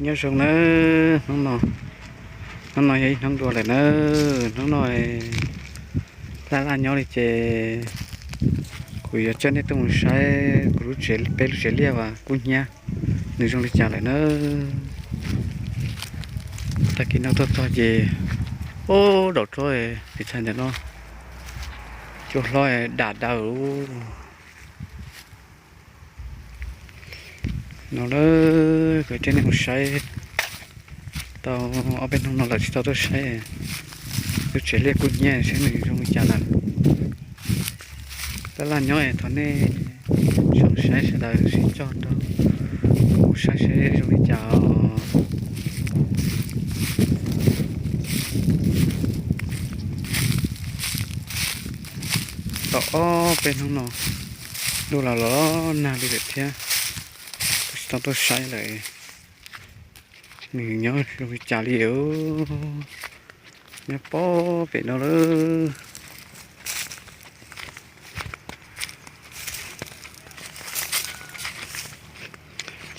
Nyob zoo nawb, hnub no, hnub no yog ib hnub dua lawm nawb. Hnub no laj laj nyob li ces kuv yuav coj nej tuaj mus saib kuv lub tsev, peb lub tsev liaj uas kub hnyiab nws zoo li cas lawm nawb. Tag kis no tuaj txog ces, ub, daum tsob pem txhais ntawm no, cua hlob dam daws no lawm. Kuv coj nej mus saib, tau ob peb hnub no lawm tsis tau tuaj saib lub tsev liaj kub hnyiab saib nws zoo li cas lawm. Laj laj nyob es thov nej zoo saib sawv daws sib cog nrog kuv mus saib seb zoo li cas os. Tau ob peb hnub no ntuj los los nag li lawm thiab, kuv tsis tau tuaj saib lawm. Nws nyob zoo li cas li, nyob pob pem no lawm.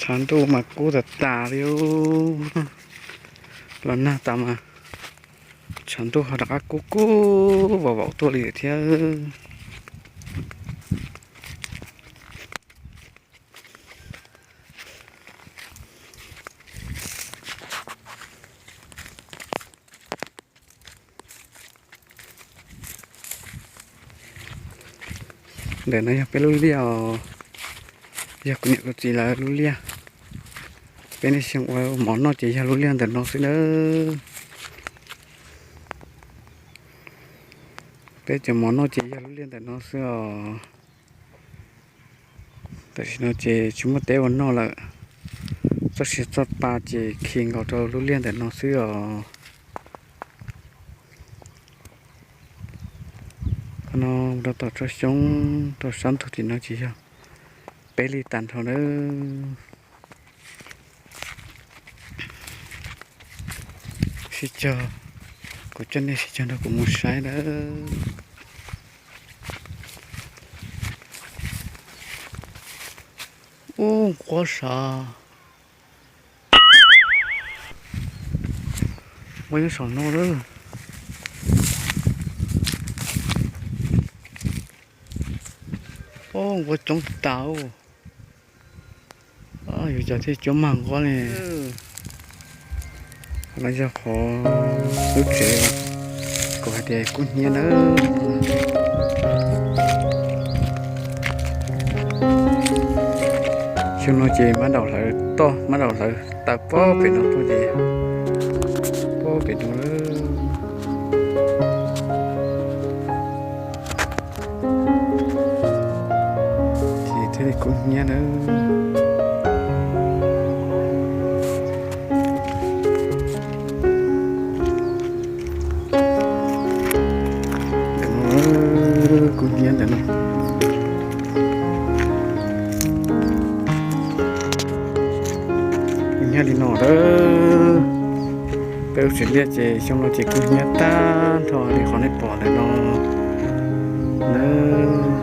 Tshav ntuj mas kub tas tas li, los nag tas mas tshav ntuj ho rov qab kub kub vos vos tuaj li lawm thiab. Ntawm no yog peb lub liaj os, yog kuv niam kuv txiv lawv lub liaj. Peb niaj xyoo ua mov noj ces yog lub liaj ntawm no xwb nawb. Peb cov mov noj ces yog lub liaj ntawm no xwb os. Tam sim no ces tsis muaj teb ua noj lawm, txoj sia txoj pa ces khi nkaus rau lub liaj ntawm no xwb os. Qhov no rau tom tsob xyoob rau sab ntug tim no ces yog peb li tag nrho nawb. Sib cog, kuv coj nej sib cog nrog kuv mus saib nawb. Ub, nquab sav, nquab nyob saum no lawm. Ub, nquab coob tas. Yuav cov thiaj cuab mag nquab li. Qhov no yog qhov lub tsev kuv hais tias kub hnyiab nawb. Xyoo no ces mab daum hlawv toj, mab daum hlawv tawm pob pem no tuaj ces pob pem no lawm. Ces thiaj li kub hnyiab nawb. Kub hnyiab ntawm no. Kub hnyiab li no lawm. Peb lub tsev liaj ces xyoo no ces kub hnyiab tag nrho li qhov nej pom ntawm no nawb.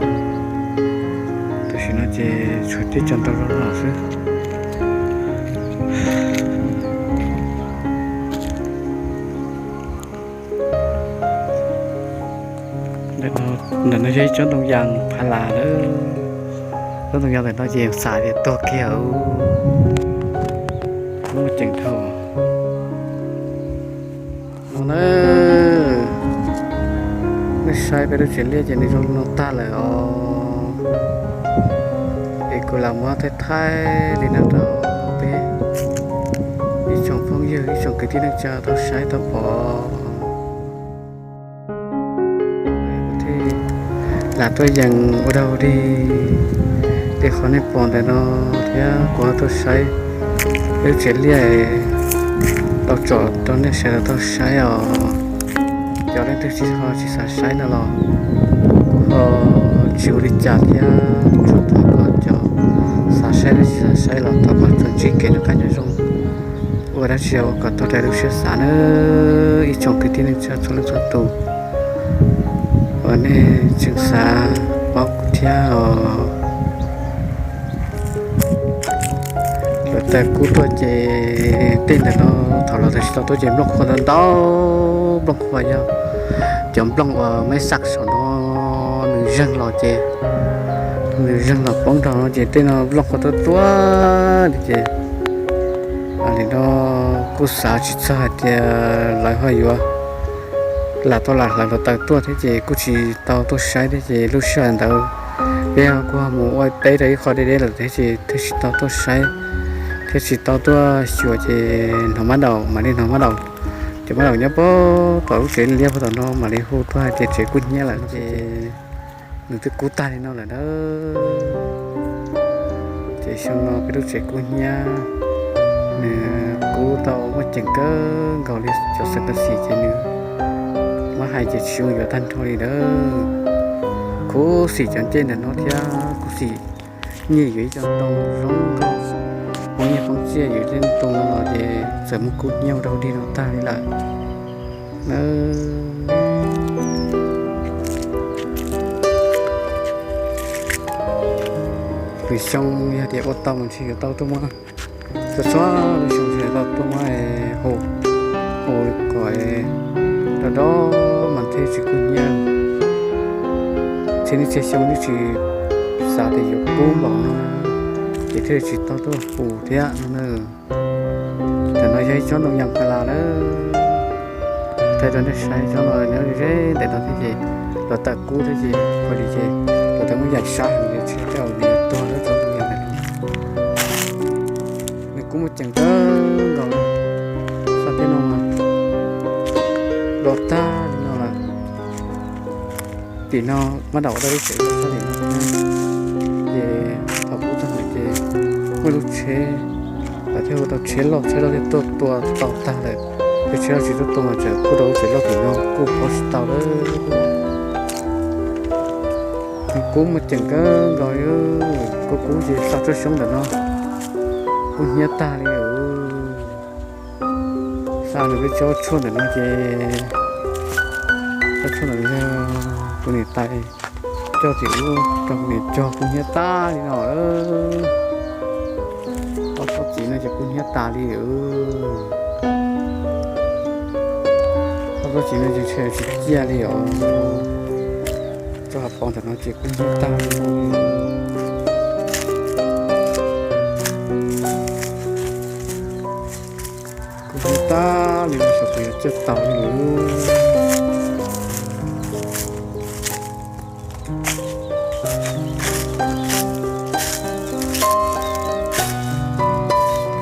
Tam sim no ces tshuav tib co ntoo loj loj xwb. Ntawm no yog ib tsob ntoo yas pha las lawm. Tsob ntoo yas ntawm no ces xav tias tuag kiag, muaj ceem dhau. No na, nej saib peb lub tsev liaj ces nws zoo li no tag lawm os. Es kuv lam muab thaij thaij li no rau peb ib tsoom phooj ywg, ib tsoom kwv tij neej tsa tau saib tau pom. Kuv thiaj lam tuaj yees ua dau dig li qhov nej pom ntawm no thiab kuv ho tuaj saib peb lub tsev liaj tau tsom rau nej sawv daws tau saib os. Cov leej twg tsis ho tsis xav saib no los kuv ho tsis ua li cas thiab, tsuas thov kom cov xav saib thiab tsis xav saib los thov kom tsuas ntsib kev noj qab nyob zoo, ua dab tsi ua kom tau raws lub siab xav nawb ib tsoom kwv tij neej tsa txhua leej txhua tus uas nej tseem xav paub kuv thiab os. Lawv tawg kub tuaj ces tej ntawm no thaum los tau tsis tau tuaj ces nplooj qhuav ntau ntau, nplooj qhuav yog cov nplooj uas meb xaj saum no nws zeeg los ces nws zeeg los poob nrog no ces tej no nplooj qhuav tuaj tuaj li ces nim no kuj xav tsis txog hais tias lawv ho yuav lam tau lam hlawv hluav taws tuaj thiab ces kuj tsis tau tuaj saib thiab ces lub sij hawm ntawd peb kuj ho mus ua teb rau ib qho deb deb lawm thiab ces thiaj tsis tau tuaj saib thiab tsis tau tuaj xyuas ces hnov mab daum mam li hnov mab daum, cov mab daum nyob puag tom lub tsev liab puag tom no mam li hu tuaj hais tias tsev kub hnyiab lawm no ces nws twb kub tag li no lawm na. Ces xyoo no peb lub tsev kub hnyiab, nws kub tau muaj ceem kawg nkaus li cov xeem pab xim ces nws muab hais ces tsis zoo yuav tag nrho li lawm. Khuv xim cov ncej ntawm no thiab khuv xim nyiaj yuav ib co ntoo zoo nkauj poob nyiaj poob txiaj yuav tej ntoo no los ces txawm muab kub hnyiab ua rau dig no tag li lawm. Lwm xyoo yog tias ua tau mas ntshe yuav tau tuaj muab, txhua txhua lub xyoo ntshe yuav tau tuaj muab hu, hu kom do do mas thiaj tsis kub hnyiab. Txhia niaj txhia xyoo twb tsis xav tias yuav kub npaum no ces thiaj li tsis tau tuaj hu thiab no na. Tam no yog ib tsob ntoo yas kha las lawm, thaij rau nej saib tsob no nyob ze ntawm no thiab ces los tawm kub thiab ces qhov li ces los tawm muab yam sab heev li tsis tau nws tuag lawm tsob ntoo yas ntawm no. Nws kuj muaj ceem kawg nkaus, xav tias no mas do tag li no lawm. Tim no mab daum ua tau lub tsev sab tim no, ces thaum kub tag lawm ces muaj lub tsheb, lawv thiaj hu tau tsheb loj, tsheb loj thiaj tuaj tua tau tag lawm. Yog tsheb loj tsis tuaj tua mas tseem kub rau lub tsev loj tim no kuj paub tsis tau lawm. Kub muaj ceem kawg nkaus, kub kub ces xa tsob xyoob ntawm no kub hnyiab tag li lawm. Xa nws peb tsob tshuaj ntawm no ces, tsob tshuaj ntawm no yog kuv niam tais coj tim ub rau kuv niam cog kub hnyiab tag li no lawm. Ob tsob txiv no ces kub hnyiab tas li lawm. Ob tsob txiv no ces tsis ciaj li os. Tsob hav pov ntawm no ces kub hnyiab tag li. Kub hnyiab tag li no xyov puas yuav ciaj tau li.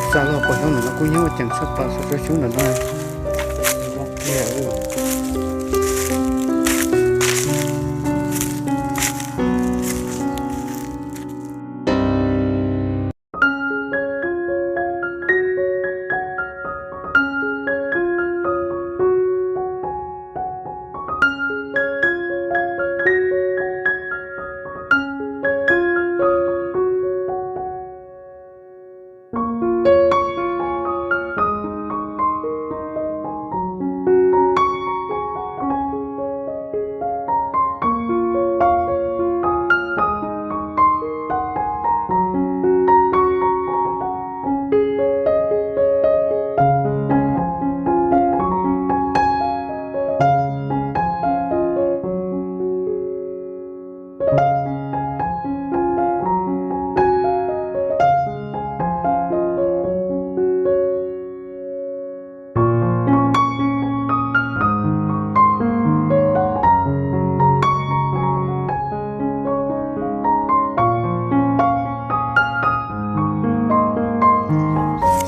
Xa los pom xyoob ntawm no kub hnyiab ua ceem tshaj plaws, xa tsob xyoob ntawm no.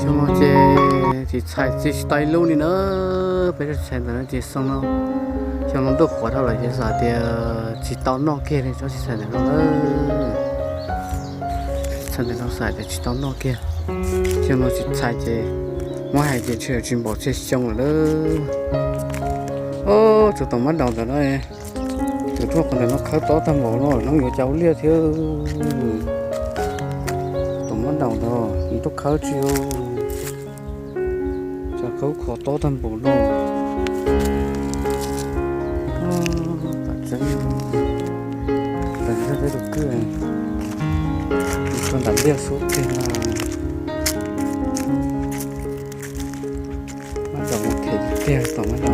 Xyoo no ces txiv txhais txi tsis tau ib lub li na. Peb txiv txhais ntawm no ces xyoo no, xyoo no ntuj qhuav dhau lawm ces xav tias tsis tau noj kiag li tsob txiv txhais ntawm no. Txiv txhais ntawm no xav tias tsis tau noj kiag. Xyoo no txiv txhais ces muab hais ces tsis npaum txhia xyoo lawm na. Ob, tsuas tus mab daum ntawm no, tus tuaj qhov ntawm no khawb tob tag npaum no, hnub yuav cas ua liaj thiab. Tus mab daum ntawd nws tuaj khawb tsis, cas khawb khov tob tag npaum no. Tam tseeb, tam zaj peb tus kwj, mus txog nram liaj xub tiag na. Tiag tom no.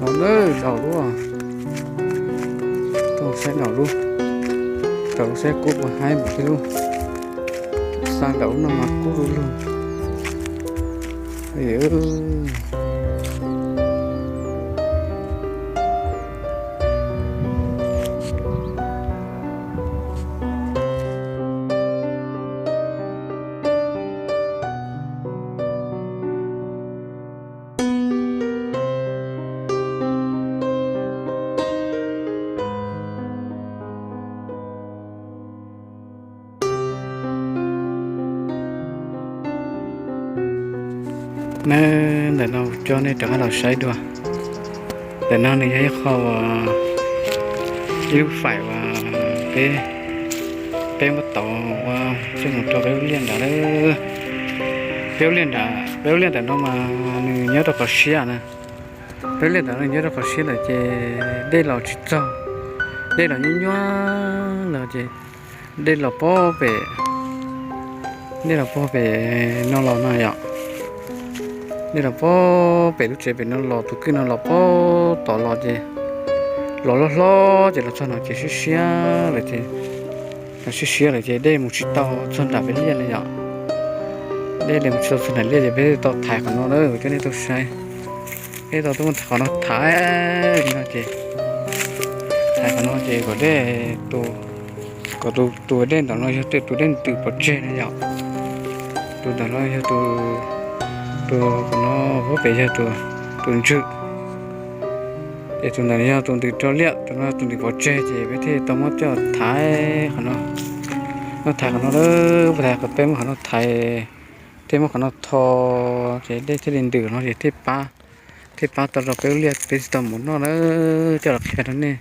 No na, daus lub, tuaj saib daus lub, daus lub saib kub ua haib npaum li lub, xa daus lub no mas kub lug lug. Neb, ntawm no coj nej rov qab los saib dua. Ntawm no nws yog ib qho uas, ib lub faim uas peb, peb muab tauv ua coj mus rau peb lub liaj nram lawm. Peb lub liaj nram, peb lub liaj nram no mas nws nyob rau qhov siab na. Peb lub liaj nram no nyob rau qhov siab lawm ces dej los tsis txaug, dej los nyuaj nyuaj los ces dej los pob pem, dej los pob pem no los no yom. Dej los pob pem lub tsev pem no los, tus kwj no los pob tom los ces los loj hlob ces los txog no ces siab siab lawm ces, los siab siab lawm ces dej mus tsis tau txog nram peb liaj li yom. Dej li mus tsis tau txog nram liaj ces peb tau thaiv qhov no lawm, coj nej tuaj saib. Peb tau tuaj muab qhov no thaiv li no ces, thaiv qhov no ces kom dej, kom tus dej ntawm no yog tus dej ntws pov tseg na yom. Tus ntawm no yog tus, tus qhov no, pem yog tus ntswg, ces tus ntawm no yog tus ntws rau liaj, tus no tus ntws pov tseg ces peb thiaj tau muab coj thaiv qhov no. Muab thaiv qhov no lawm, thaiv qhov, peb muab qhov no thaiv, thiaj muab qhov no tho, ces dej thiaj li ntws no ces thiaj pab, thiaj pab tau rau peb lub liaj peb tsis tau mus noj lawm. Coj los qhia rau nej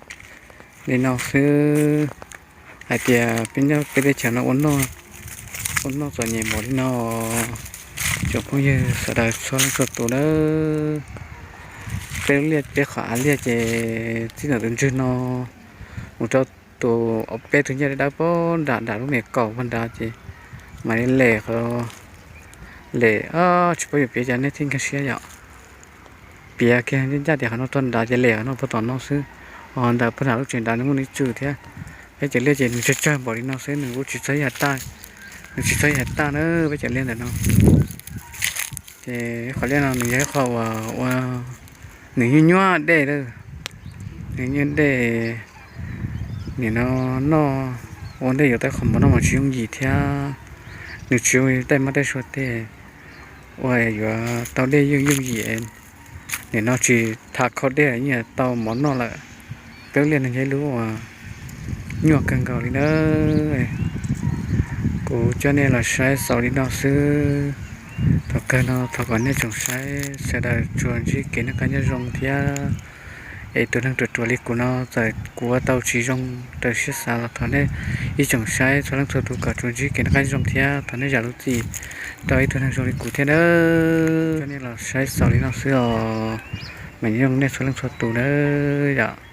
li no xwb, hais tias peb nyob peb teb chaws no ua noj, ua noj txom nyem npaum li no, tsoom phooj ywg sawv daws txhua leej txhua tus nawb. Peb lub liaj, peb qhov av liaj ces txij ntawm tus ntswg no mus rau Tus peb tug ncej dawb dawb pem nram nram lub me kaum pem nrad ces mam li lem qhov, lem, tsis paub yuav piav cas nej thiaj nkag siab yom. Piav kiag ncaj ncaj tias qhov no tuaj nrad ces lem qhov no puag tom no xwb. Ho ntawm puag nram lub tsev nrad nws muaj ib tswm thiab. Peb cov liaj ces nws tsawg tsawg npaum li no xwb, nws kuj tsis txog ib hais taj, nws tsis txog ib hais taj na peb cov liaj ntawm no. Ces qhov liaj no nws yog ib qho uas ua, nws nyuaj nyuaj dej lawm, nws nyuaj dej. Nim no noj ua ntej yuav tau qhov mov noj mas tsis yooj yim thiab, nws tsis ua tej mab tej sua tej ua yuav tau dej yooj yooj yim. Nim no tsis tham khau dej yeej tau mov noj lawm. Peb lub liaj no yog ib lub uas nyuaj kawg nkaus li na. Kuv coj nej los saib xaus li no xwb. Thaum kawg no thov kom nej tsoom saib sawv daws tsuas ntsib kev noj qab nyob zoo thiab. Es tus neeg ruam ruam li kuv no txawm kuv ua tau tsis zoo raws siab xav los thov nej ib tsoom saib txhua leej txhua tus kom tsuas ntsib kev noj qab nyob zoo thiab thov nej zam lub txim rau ib tug neeg zoo li kuv thiab nawb. Coj nej los saib xaus li no xwb os, mas nyob zoo nej txhua leej txhua tus nawb yom.